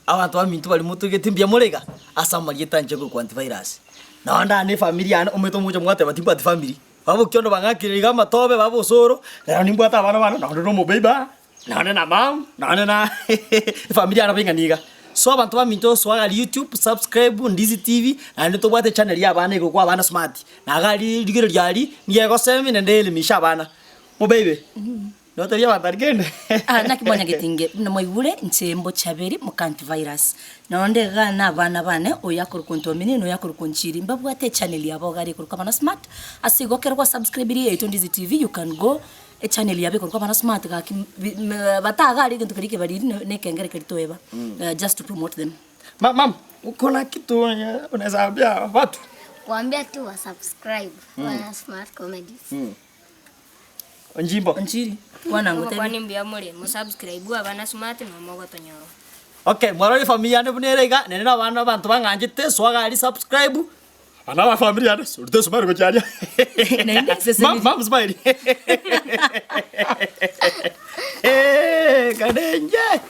Abanto baminto baria motogete mbuya more iga, ase amarieta anche korokwa antivirus. Nonye ndane efamiri yane, omanyete omogocha mwateba timbwati famiri, baba okiondo bang'akire iga amatobe, baba osoro, rero nimbwate abana bane, nonye na omobeiba aa, nonye na mum, nonye na efamiri yane nabo eng'ana iga. So abanto baminto soa aria youtube, subscribe Ndizi TV, naende tobwate echannel ya abana ekorokwa abana smart, na iga aria rigererio aria, nigo egosemi naende eelimishe abana. Mobeibe. Notebie abanto aria kende. Ah, naki mwanyagetinge buna mwaigure inche mbochaberi moka antivirus. Nonde iga na abana bane, oyo akorokwa Ntomini na oyo akorokwa Nchiri, mbabwate echannel yabo iga aria ekorokwa Abana Smart, ase igo ekero gwasubscribirie yaito Ndizi TV, you can go echannel yabo ekorokwa Abana Smart gaki bi m bataga aria egento keria ekebariri na na ekengere keria toeba, just to promote them. Ma mum, kuna kitu yenye unaeza ambia watu? Kuambia tu wa subscribe Abana Smart Comedies. Onjimbo. Onchiri, kwana ngotebie. Omokwani mbuya more, mosubscribe abana smart na mogotonyora. Okay, mwarora efamiri yane buna ere iga, nere na abana abanto bang'anchete, soa iga aria subscribe, abana ba famiri yane, rute esumari gochia aria. Naende Mum, seseni. mum smile. Eeh, kare inche.